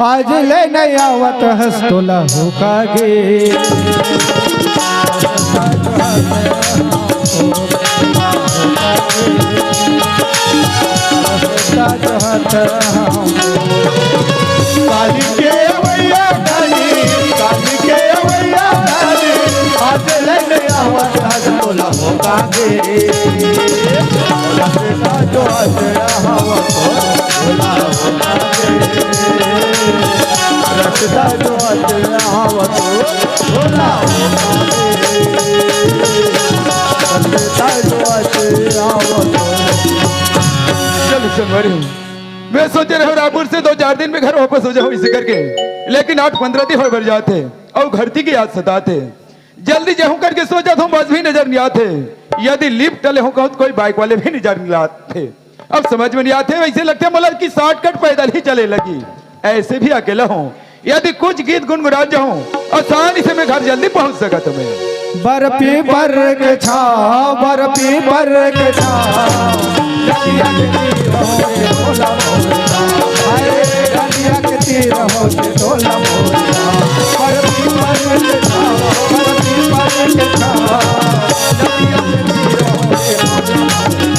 आज ले नहीं आवत हस तोला हो कागे। काली के अवैया काली, काली के अवैया काली, आज लेने आवत आज तोला हो कागे। रस्ता जो आज आवत तोला हो कागे। रस्ता जो आज आवत तोला हो कागे। रस्ता जो आज आवत। चल संगवारी हो। मैं सोचे रहे रायपुर से दो चार दिन में घर वापस हो जाऊं इसी करके, लेकिन आठ पंद्रह दिन हो भर जाते और घर की याद सताते। जल्दी जाऊं करके सोचा था, बस भी नजर नहीं आते। यदि लिफ्ट ले हूं कहूं तो कोई बाइक वाले भी नजर नहीं आते। अब समझ में नहीं आते, वैसे लगते मतलब कि शॉर्टकट पैदल ही चले लगी। ऐसे भी अकेला हूं, यदि कुछ गीत गुनगुना जाऊं, आसानी से मैं घर जल्दी पहुंच सकत हूं मैं। बर्फी पर के छाव, बर्फी पर के छाव। डलिया के तीर हो के तोला मोरता। हाय, डलिया के तीर हो के तोला मोरता। बर्फी पर के छाव, बर्फी पर के छाव। डलिया के तीर हो के तोला मोरता। हाय,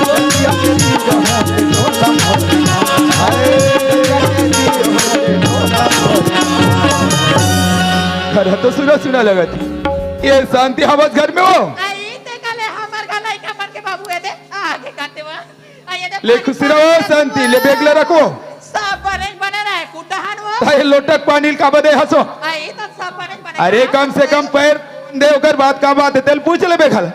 डलिया के तीर हो के तोला मोरता। हाय, डलिया के तीर हो के तोला मोरता। घर तो सुना सुना लगत। ये शांति हवस घर में हो। आई ते काले हमर का लइका मन के बाबू है दे, आगे काटे वा। आई ये दे ले पानी खुशी पानी रहो, पानी शांति, ले बैग ले रखो। सब बने बने रहे, कुटहन वो। भाई लोटक पानी का बदे हंसो। आई तो सब बने बने अरे रहे। कम से कम पैर दे, ओकर बात का बात है, तेल पूछ ले बेखल। आई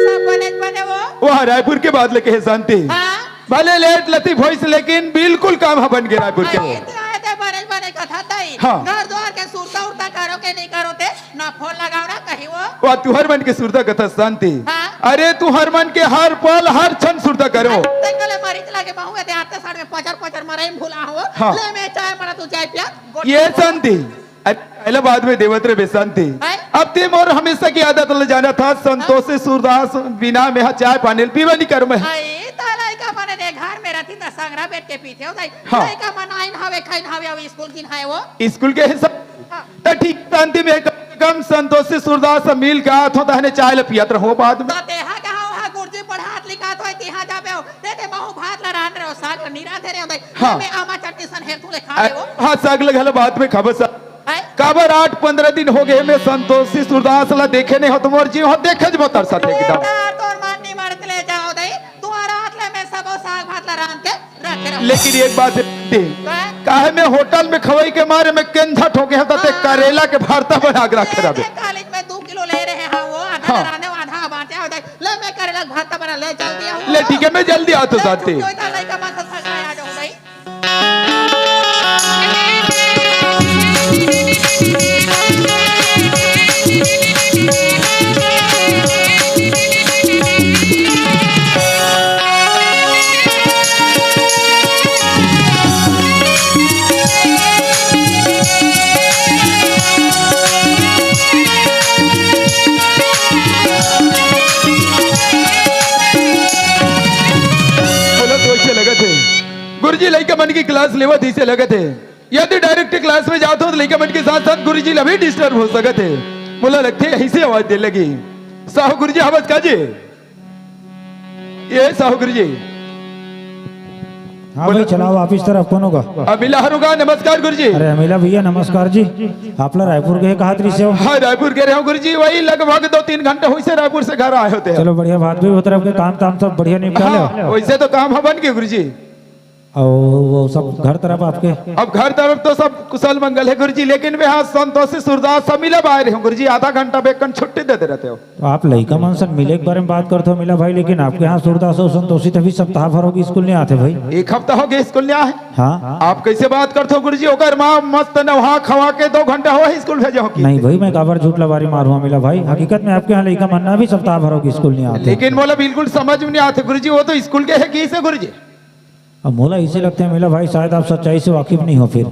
सब बने बने वो। वहाँ रायपुर के बात लेके है शांति। हाँ। भले लेट लतीफ होइस, लेकिन बिल्कुल काम ह बन गे रायपुर के। अरे, ते आए ते बने बने कथा तई। हाँ। घर द्वार के सुरता उरता करो के नहीं करो ते, ना फोन लगाओ ना कहीं वो। वा तुहर मन के सुरता कथा शांति। हाँ। अरे तुहर मन के हर पल हर क्षण सुरता करो। ते कले मरीच लागे बहु ते आते साड़ में पचर पचर मरे भूला हो। हाँ। ले मैं चाय मना तू चाय पिया। गोट ये शांति। अरे, पहला बाद में देवत रे बेसंती। हैं? अब ते मोर हमेशा की आदत ल जाना था, संतोष से सूरदास बिना में हा चाय पानी ल पीवा नहीं कर मैं। हैं? संगरा बैठ के पीथे हो दाई। हाँ। लइका मन आइन हवे, खाइन हवे, अउ स्कूल गिन हवे वो। स्कूल गे हे सब। हाँ। त ठीक, शांति में कम से कम संतोषी सूरदास से मिल के आत हो, तहने चाय ल पियत रहो बाद में। त तेहा कहाँ वहाँ गुरुजी पढ़ात लिखात होय, तेहा जाबे हो। ते, ते महू भात ला रांध रहे हो, साग ला नी रांधे रहे हो दाई। हाँ। मैं आमा चटनी सन हेर तू ले खा अ-, ले वो। हाँ, साग ल घलो बाद में खाबो साग। हैं? काबर आठ पंद्रह दिन हो गए, मैं संतोषी सूरदास ला देखे नहीं हो, तो मोर जीव हो देखे जब तरसत हे एकदम। बेटा, तोर मन नी मरत ले जाओ दाई। तू रात ले मैं सबो साग भात ला रांध के रखे रहूं। लेकिन एक बात है, का? काहे मैं होटल में खवई के मारे मैं केंझट हो गया था, ते हाँ। करेला के भरता बना के रखे रहबे। मैं कॉलेज में दो किलो ले रहे हैं, वो आधा हाँ। रांधे, आधा बांटे हो दाई। ले मैं करेला के भरता बना ले जल्दी आऊं। ले ठीक है, मैं जल्दी आता हूँ शांति। लइका मन से सगाई आ जाऊं दाई। बोलो तो, ऐसे लगत हे गुरुजी लइका मन की क्लास लेवत, ऐसे लगत हे। यदि डायरेक्ट क्लास में जात हो, तो लइका मन के साथ साथ गुरुजी ला भी डिस्टर्ब हो सकत हे। मोला लगथे, यही से आवाज दे लगी, "साहू गुरुजी, आवाज का जी?" ये साहू गुरुजी। हाँ भाई, चलाओ आप इस तरफ, कौन होगा? अमिला हरुगा, नमस्कार गुरुजी। अरे अमिला भैया, नमस्कार जी। आप ला रायपुर गए, कहा तरी से हो? हाँ, रायपुर गए रहे हो गुरुजी, वही लगभग दो तीन घंटा होइसे रायपुर से घर आए होते हैं। चलो बढ़िया बात, भी वो तरफ के काम ताम सब बढ़िया निपटा लो। हाँ, वैसे तो काम ह बन गए गुरुजी। और वो सब घर तरफ आपके? अब घर तरफ तो सब कुशल मंगल है गुरुजी, लेकिन मैं आज संतोषी सूरदास से मिले आए रहे हूँ गुरुजी, आधा घंटा बेकन छुट्टी दे दे रहते हो। तो आप लइका मन से मिले के बारे में बात करते हो मिला भाई, लेकिन आपके यहाँ सूरदास और संतोषी तभी सप्ताह भर होगी स्कूल नहीं आते भाई। एक हफ्ता हो गया स्कूल नहीं आए। हाँ। आप कैसे बात करते हो गुरुजी? ओकर माँ मस्त नहा खवा के दो घंटा हो स्कूल भेजे हो की? नहीं भाई, मैं काबर झूठ लबारी मारूंगा मिला भाई, हकीकत में आपके यहाँ लइका मन ना भी सप्ताह भर होगी स्कूल नहीं आते। लेकिन मोला बिल्कुल समझ में नहीं आते गुरुजी, वो तो स्कूल के है की से गुरुजी? अब मोला ऐसे लगते हैं मिला भाई, शायद आप सच्चाई से वाकिफ नहीं हो फिर।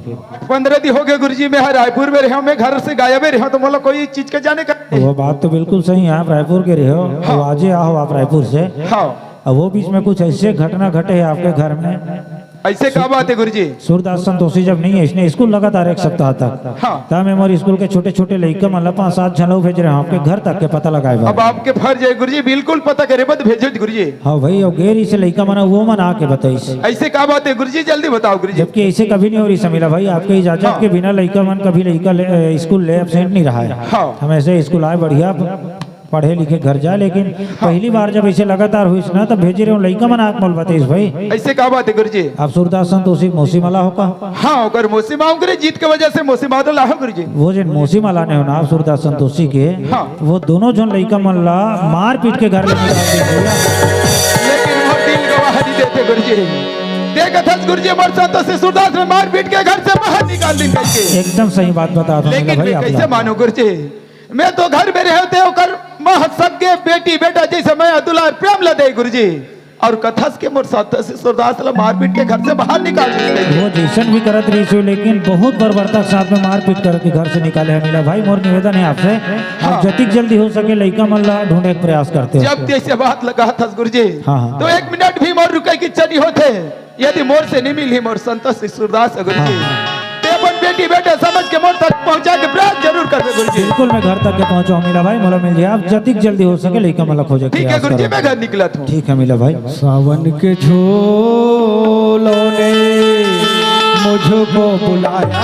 पंद्रह दिन हो गए गुरुजी, मैं रायपुर में रहे हूँ, मैं घर से गायब रहे हूँ, तो मोला कोई चीज के जाने का नहीं। वो बात तो बिल्कुल सही है, आप रायपुर के रहे हो, हाँ। अब आजे आओ आप रायपुर से। हाँ। अब वो बीच में कुछ ऐसे घटना घटे हैं आपके घर में। ऐसे का बात है गुरुजी? सूरदास संतोषी जब नहीं है, इसने स्कूल लगातार एक सप्ताह तक। हाँ। तब मैं मोर स्कूल के छोटे-छोटे लइका मन ला पाँच सात झन ला भेज रहे हूँ आपके घर तक के पता लगाए बर। अब आपके फर्ज है गुरुजी, बिल्कुल पता करे बर भेजो गुरुजी। हाँ भाई, और गैर इसे लइका मन, वो मन आके बताइस। ऐसे का बात है गुरुजी, जल्दी बताओ गुरुजी। जबकि ऐसे कभी नहीं हो रही समीला भाई, आपके इजाजत हाँ। के बिना लइका मन कभी लइका ले, ए, स्कूल ले एब्सेंट नहीं रहा है। हाँ। हम ऐसे स्कूल आए बढ़िया पढ़े लिखे घर जाए, लेकिन पहली बार जब ऐसे लगातार हुई ना, तब भेजे रहे लइका मन आके मोला बताइस भाई। ऐसे का बात है गुरुजी? आप सूरदास संतोषी मौसी मला हो का? हाँ, ओकर मौसी माँ ओकरे जीत के वजह से मौसी माँ तो लाहो गुरुजी। वो जिन मौसी मला ने हो ना, आप सूरदास संतोषी के, हाँ। वो दोनों जन लइका मन ला मार पीट के घर ले निकाल दे भैया। लेकिन वो दिल गवाही देते गुरुजी। देखत हस गुरुजी, मोर संतोषी सूरदास में मार पीट के घर से बाहर निकाल दिन करके। एकदम सही बात बता दो लेकिन भाई मैं आप कैसे लोग। मानो गुरुजी? मैं तो घर में रहे होते ओकर माँ सगे बेटी बेटा जैसे मैं दुलार प्रेम ला दे गुरुजी। और कथस के मोर संतोषी सूरदास ला मार पीट के घर से बाहर निकाल दिन करके। वो जैसन भी करत रही सो, लेकिन बहुत बर्बरता के साथ में मारपीट करके घर से निकाले हैं मिला भाई। मोर निवेदन है आपसे, आप हाँ। जतिक जल्दी हो सके लइका मन ला ढूंढे के प्रयास करते हो। जब तैसे बात लगा थस गुरुजी, हाँ, हाँ। तो एक मिनट भी मोर रुके की इच्छा नहीं होते। यदि मोर से नहीं मिली मोर संतोषी सूरदास गुरुजी, हाँ। ते अपन बेटी बेटे समझ के मोर तक पहुंचा के प्रयास जरूर करबे गुरुजी। बिल्कुल, मैं घर तक के पहुंचाऊं मिला भाई, मोला मिल जाए। आप जतिक जल्दी हो सके लइका मन ला खोजे के ठीक है प्रयास गुरुजी, करो। मैं घर निकलत हूँ। ठीक है मिला भाई। सावन के झोलों ने मुझको बुलाया।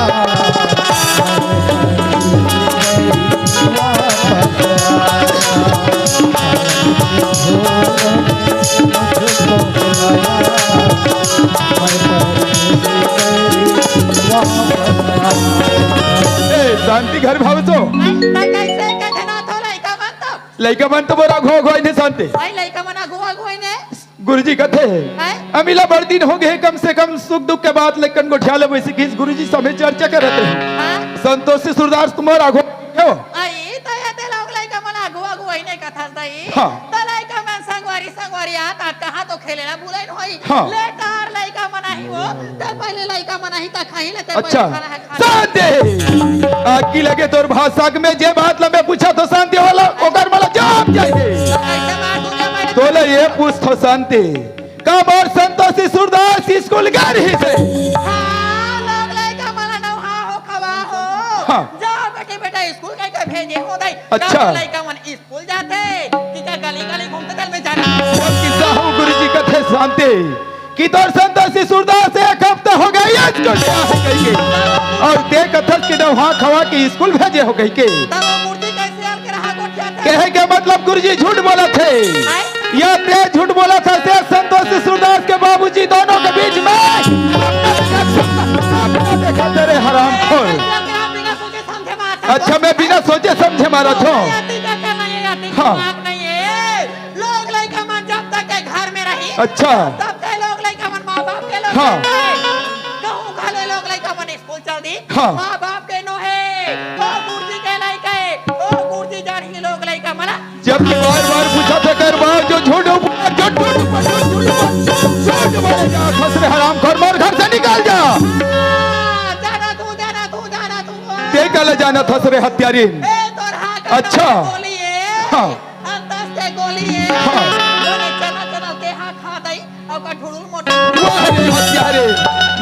ए, शांति घर भावचो। त कैसे के जना थो लइका मन तो? लइका मन तो मोर आघू आघू आइन हे शांति। भाई लइका मन आघू आघू आइन हे। गुरुजी कथे, हैं? अमिला बड़ दिन हो गए, कम से कम सुख दुख के बात लेकन गोठिया ले बैसी किस गुरुजी समय चर्चा करत हे। हाँ? संतोषी सूरदास तुम्हार आघू हो। आई, त ये ते लोग लइका मन आघू आघू आइन हे कथा सही। हाँ। त लइका मन संगवारी संगवारी आत, आत कहाँ तो खेले ला बुलाइन होई। हाँ। ले तार लइका मन आही वो, त पहले लइका मन आही त खाही ले ते अच्छा। पहले खाना है, खाना। शांति। आग की लगे तोर भाषा में जे बात ला मैं पूछा तो शांति वाला, ओकर मला जवाब चाहिए। तो कैसे मार दूंगा मैं? तोला ये पूछ तो शांति। का बार संतोषी सूरदास स्कूल गे रहिस हे। हाँ, लोग लइका मन ला नउहा हो, खवा हो। हाँ। जा बेटी बेटा स्कूल कहिके भेजे हो दाई। अच्छा। का लइका मन स्कूल जाथे कि का गली गली घूमथे, तेल में जाना। जबकि साहू गुरुजी कथे शांति कि तोर संतोषी सूरदास एक हफ्ता हो गे स्कूल जाथे कहिके। अउ तें कथस कि नउहा खवा के स्कूल भेजे हो कहिके। तब वो मूर्ति कइसे आल के रहा गोठियाथे? कहे के मतलब गुरुजी झूठ बोलत हे। हैं? या तें झूठ बोलत हस, या संतोषी सूरदास के बाबूजी दोनों के बीच में सपना देखा, सपना देखा तेरे हरामखोर। बिना सोचे समझे मारत हो। अच्छा, मैं बिना सोचे समझे मारत हूँ। अति का क्या नहीं है, अति हाँ। दिमाग नहीं है। लोग लइका मन जब तक के घर में रही, अच्छा। तब तक लोग लइका मन माँ बाप के लोग हाँ। कहूँ घलो लोग लइका मन स्कूल चल दी। हाँ। माँ बाप के नो हे, ओ गुरुजी के लइका हे, ओ गुरुजी जानही लोग लइका मन। जबकि बार बार पूछा था कर बार जो झूठ ऊपर, जो झूठ ऊपर, जो झूठ ऊपर, झूठ बोले जा, खसरे हरामखोर, मोर घर से निकल जा। हाँ, जाना तू, जाना तू, जाना तू। तें काला जाना खसरे हत्यारिन। ए, तोर हाँ का अच्छा। बोली है। हाँ। अंतस के गोली है। हाँ। बोले, "चला, चला, तेहा खा दई, अउ का ठुड़ुल मोटुल।" वाह रे हत्यारे,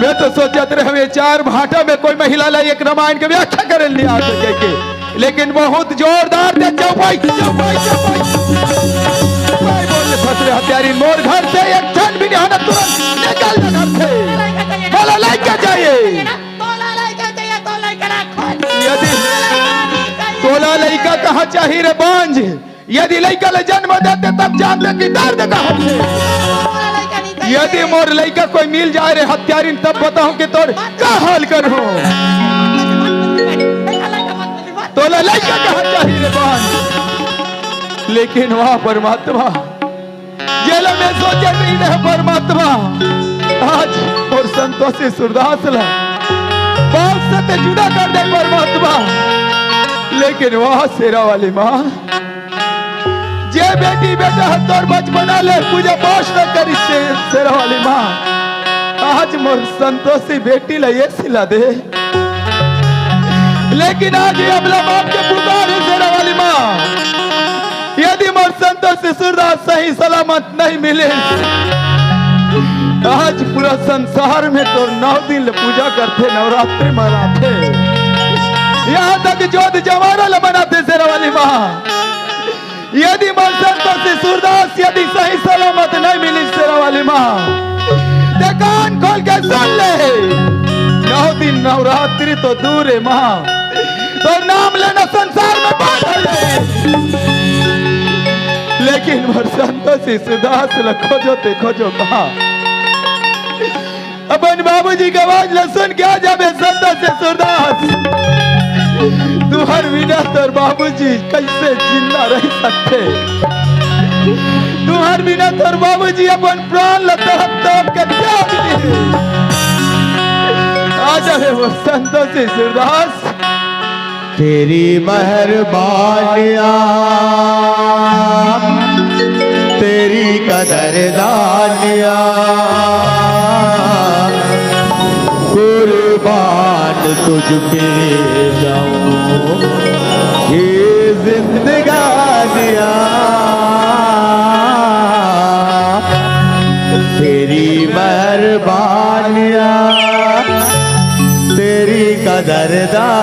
मैं तो सोचत रहे हवे चार भाटा में कोई महिला ला एक रामायण के व्याख्या करे नहीं आ सके के, लेकिन बहुत जोरदार दे चौपाई, चौपाई, चौपाई। भाई बोले, "खसरे हत्यारी, मोर घर से एक क्षण भी नहीं होना, तुरंत निकल जा घर से।" बोला, "लइका चाहिए।" तोला लइका चाहिए, तो लइका रखो। यदि तोला लइका कहाँ चाहिए रे बांझ, यदि लइका ले जन्म देते तब जानते कि दर्द का होथे। यदि मोर लइका कोई मिल जाए रे हत्यारिन, तब बताऊं कि तोर का हाल करूं। तोला लइका कहाँ चाहिए रे बांझ। लेकिन वाह परमात्मा, जेला मैं सोचे नहीं रहे परमात्मा, आज मोर संतोषी सूरदास ला बाप से ते जुदा कर दे परमात्मा। लेकिन वाह शेरा वाली माँ, जे बेटी बेटा ह तोर बचपना ले पूजा पाठ न करिस हे शेरा वाली माँ, आज मोर संतोषी बेटी ला ये सिला दे। लेकिन आज ये अबला बाप के पुकार हे शेरा वाली माँ। यदि मोर संतोषी सूरदास सही सलामत नहीं मिले, आज पूरा संसार में तोर नौ दिन ले पूजा करथे, नवरात्रि मनाथे, यहाँ तक जोत जवारा ल मनाथे शेरा वाली माँ। यदि मोर संतोषी सूरदास यदि सही सलामत नहीं मिली शेरा वाली माँ, ते कान खोल के सुन ले, नौ दिन नवरात्रि तो दूर है माँ, तो नाम लेना संसार में बांध हो जाए। लेकिन मोर संतोषी सूरदास ल खोजो ते खोजो कहाँ? अपन बाबूजी के आवाज ल सुन के आ जाबे संतोषी सूरदास। तुहर बिना तोर बाबूजी कैसे जिंदा रह सकथे? तुहर बिना तोर बाबूजी अपन प्राण ल तड़प तड़प के त्याग दिए। आ जाबे वो संतोषी सूरदास। तेरी मेहरबानियाँ, तेरी कदरदानियाँ, कुर्बान तुझ पे जाऊँ ये जिंदगानियाँ। तेरी मेहरबानियाँ, तेरी कदरदानियाँ।